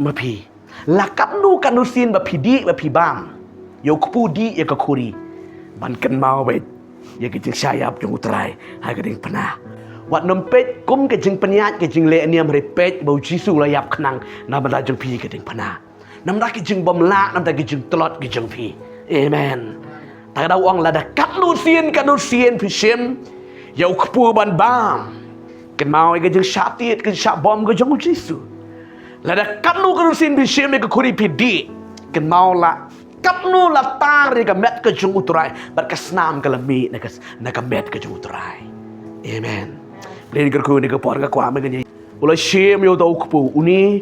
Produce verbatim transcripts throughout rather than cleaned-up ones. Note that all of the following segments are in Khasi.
ma phi. La katno katno sien ba phi dih ba phi bam, ïa u kpu dih ïa ka khuri, ban kynmaw beit ïa ka jingshah ïap jong u Trai ha ka diengphna. Wat nym peit kum ka jingpynïaid ka jingleh niam, hynrei peit ba u Jisu u la ïap khnang na bynta jong phi ha ka diengphna, na bynta ki jingbymlah, na bynta ki jingtlot ki jong phi. Amen. Ta ka daw ong, lada katno sien katno sien phi shim ïa u kpu ban bam, kynmaw ïa ka jingshah tied ka jingshah bom ka jong u Jisu. Lada katno katno sien phi shim ïa ka khuri phi dih, kynmaw la katno la tar ïa ka met ka jong u Trai, bad ka snam ka la mih na ka, na ka met ka jong u Trai. Amen. Blei kyrkhu, ïa kane ka por nga kwah ba ngin ïa, u la shim ïa uta u kpu, une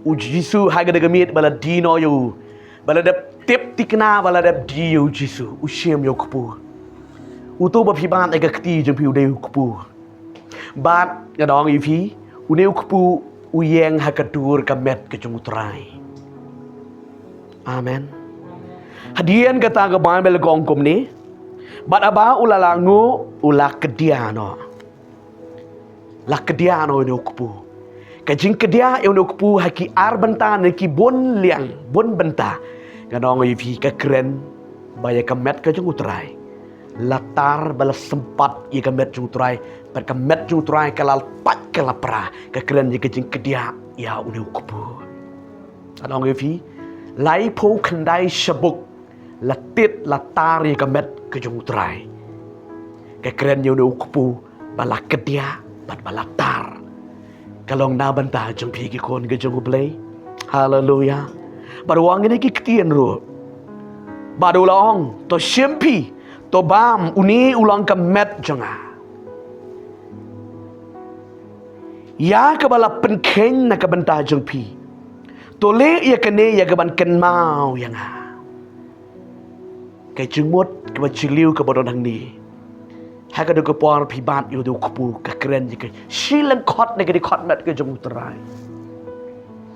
u Jisu ha kane ka miet ba la die noh ïa u, ba la dep tip thikna, ba la dep die ïa u Jisu, u shim ïa u kpu. Uto ba phi bat ïa ka kti jong phi u dei u kpu. Bad nga ong ïa phi, une u kpu u ïeng ha ka dur ka met ka jong u Trai. Amen. Hadien kata ka Baibl ka ong kumne: Bad haba u la lah nguh, u la kdiah noh. La kdiah noh une u kpu. Ka jingkdiah ïa une u kpu ha ki ar bynta ne ki bun liang, bun bynta, nga ong ïa phi, ka kren ba ïa ka met ka jong u Trai la tar, ba la sympat ïa ka met jong u Trai, bad ka met jong u Trai ka la pait ka la pra, ka kren ïa ka jingkdiah ïa une u kpu. Nga ong ïa phi, laiphew khyndai shabuk la tied la tar ïa ka met ka jong u Trai. Ka kren ïa une u kpu ba la kdiah bad ba la tar. Ka long na bynta jong phi ki khun ki jong u Blei. Haleluya. Bad u ong ïa kine ki ktien ruh, bad u la ong, to shim phi, to bam, une u long ka met jong nga, ïa kaba la pynkheiñ na ka bynta jong phi. To leh ïa kane ïa kaban kynmaw ïa nga. Ka jingmut kaba jylliew kaba don hangne, ha kane ka por phi bat ïa u kpu, ka kren ïa ka shi lyngkhot na ka dkhot met ka jong u Trai.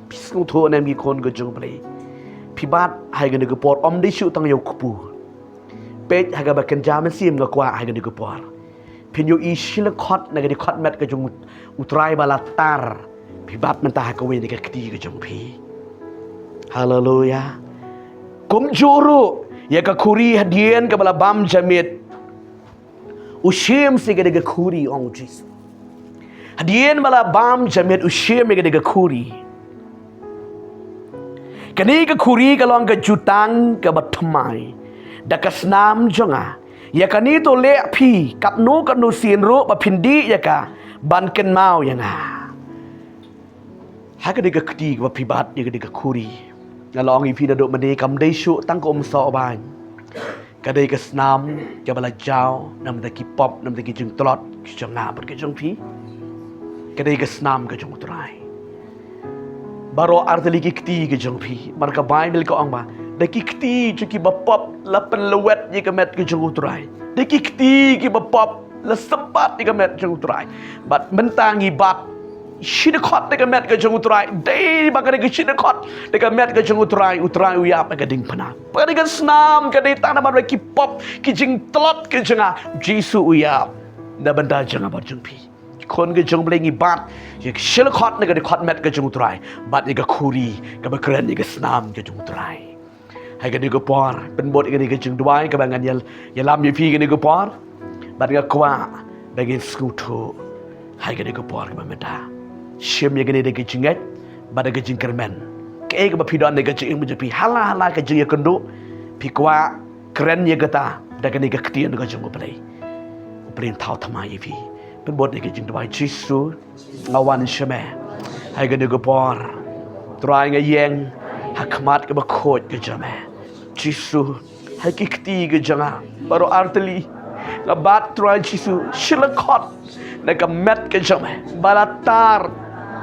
Phi sngewthuh ne em ki khun ki jong u Blei? Phi bat ha kane ka por, ym dei shuh tang ïa u kpu. Peit ha kaba kynja mynsiem nga kwah ha kane ka por phin ïohi shi lyngkhot na ka dkhot met ka jong u Trai ba la tar. Phi bat mynta ha kawei na ka kti ka jong phi. Haleluya. Kumjuh ruh ïa ka khuri, hadien kaba la bam janmiet, u shim sa ïa kane ka khuri, ong u Jisu. Hadien ba la bam janmiet u shim ïa kane ka khuri. Kane ka khuri ka long ka jutang kaba thymmai da ka snam jong nga. Ïa kane to leh phi katno katno sien ruh ba phin dih ïa ka, ban kynmaw ïa nga. Ha kane ka kti kaba phi bat ïa kane ka khuri, nga la ong ïa phi naduh mynne, kam dei shuh tang ka umsoh baiñ. Ka dei ka snam kaba la jaw na bynta ki pop, na bynta ki jingtlot ki jong nga bad ki jong phi. Ka dei ka snam ka jong u Trai. Baroh artylli ki kti ki jong phi, namar ka Baibl ka ong ba da ki kti jong ki bapop la pynlwet ïa ka met ka jong u Trai. Da ki kti ki bapop la sympat ïa ka met jong u Trai. Bad mynta ngi bat shi dkhot na ka met ka jong u Trai. Dei ba ka dei ka shi dkhot na ka met ka jong u Trai, u Trai u ïap ha ka diengphna. Ba ka dei ka snam, ka dei tang namar ba ki pop, ki jingtlot ki jong nga, Jisu u ïap na bynta jong nga bad jong phi. Ki khun ki jong u Blei, ngi bat ïa ka shi dkhot na ka dkhot met ka jong u Trai, bad ïa ka khuri kaba kren ïa ka snam ka jong u Trai. Ha kane ka por pynbud ïa kane ka jingduwai kaba ngan ïal, ïalam ïa phi kane ka por. Bad nga kwah ba ngin sngewthuh ha kane ka por kaba mynta. Shim ïa kane da ka jingngeit bad da ka jingkyrmen. Kaei kaba phi don da ka jingim jong phi, ha la ha la ka jingïakynduh, phi kwah kren ïa kata da kane ka ktien ka jong u Blei. U Blei un thaw thymmai ïa phi. Pynbud ïa ka jingduwai. Jisu, nga wan sha me ha kane ka por. Trai, nga ïeng ha khmat kaba khuid ka jong me. Jisu, ha ki kti ka jong nga baroh artylli, nga bat, Trai Jisu, shi lyngkhot na ka met ka jong me ba la tar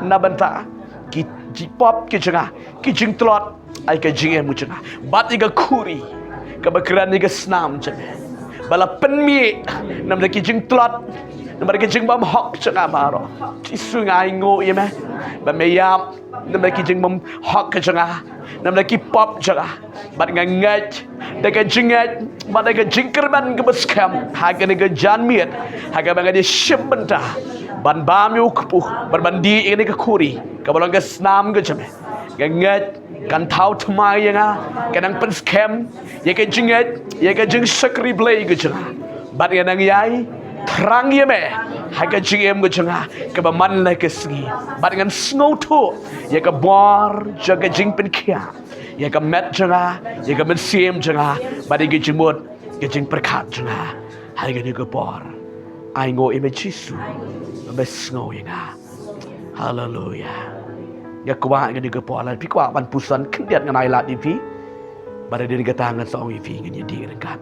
na bynta ki jingpop ki jong nga, ki jingtlot ha ka jingim ka jong nga. Bad ïa ka khuri kaba kren ïa ka snam jong me ba la pynmih namar ki jingtlot, namar ki jingbymhok jong nga baroh. Jisu, nga ainguh ïa me ba me ïap namar ki jingbymhok ka jong nga, namar ki pop jong nga. Bad nga ngeit da ka jingngeit bad da ka jingkyrmen kaba skhem ha kane ka janmiet, ha kaba ngan ïashim bynta ban bam ïa u kpu, ban, ban dih ïa kane ka khuri kaba long ka snam ka jong me. Nga ngeit kan thaw thymmai ïa nga, kan nang pynskhem ïa ka jingngeit, ïa ka jingshakri Blei ka jong nga. Bad nga nang ïai thrang ïa me ha ka jingim ka jong nga kaba man la ka sngi. Bad ngan sngewthuh ïa ka bor jong ka jingpynkhiah ïa ka met jong nga, ïa ka mynsiem jong nga, bad ïa ka jingmut, ka jingpyrkhat jong nga ha kane ka por. Ai nguh ïa me Jisu ba me sngew ïa nga. Haleluya. Nga kwah ïa kane ka por, lada phi kwah ban puson khyndiat ngan ai lad ïa phi. Bad hadien kata ngan sa ong ïa phi, ngan ïa dih ryngkat.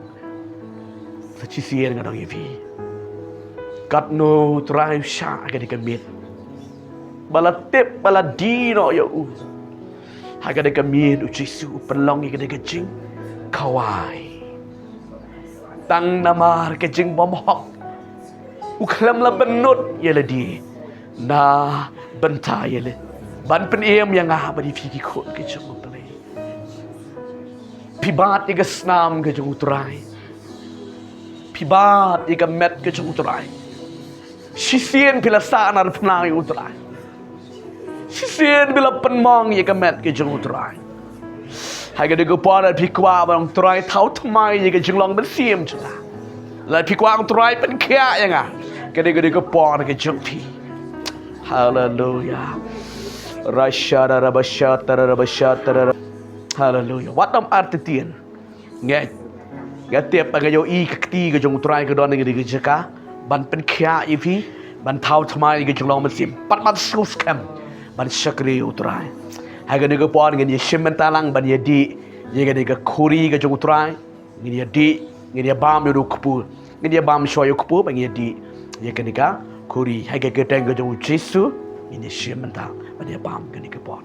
Sa shisien ngan ong ïa phi, katno U Trai u shah ha kane ka miet, ba la tip ba la die noh ïa u. Ha kane ka miet U Jisu u pynlong ïa kane ka jingkhawai. Tang namar ka jingbymhok u khlem la bynnud ïa lade na bynta ïa lade, ban pynim ïa nga bad ïa phi ki khun ki jong U Blei. Phi bat ïa ka snam ka jong U Trai. Phi bat ïa ka met ka jong U Trai. Shisien phi la sahnarphna ïa U Trai. Shisien phi la pynmong ïa ka met ka jong U Trai. Ha kane ka por lada phi kwah ba U Trai thaw thymmai ïa ka jinglong mynsiem jong nga, lada phi kwah U Trai pynkhiah ïa nga, kane, kane ka por ka jong phi. Haleluya. Rashada rabashata rabashata. Haleluya. Wat nym artatien. Nga, nga tip ba nga ïohi ka kti ka jong U Trai ka don ha kane ka jaka ban pynkhiah ïa phi, ban thaw thymmai ïa ka jinglong mynsiem, bad ban sngewskhem ban shakri ïa U Trai. Ha kane ka por ngin ïa shim bynta lang ban ïa dih ïa kane ka khuri ka jong U Trai. Ngin ïa dih, ngin ïa bam ïa u kpu. Ngin ïa bam shuwa ïa u kpu bad ngin ïa dih ïa kane ka khuri. Ha ka kyrteng ka jong U Jisu ngin ïa shim bynta ban ïa bam kane ka por.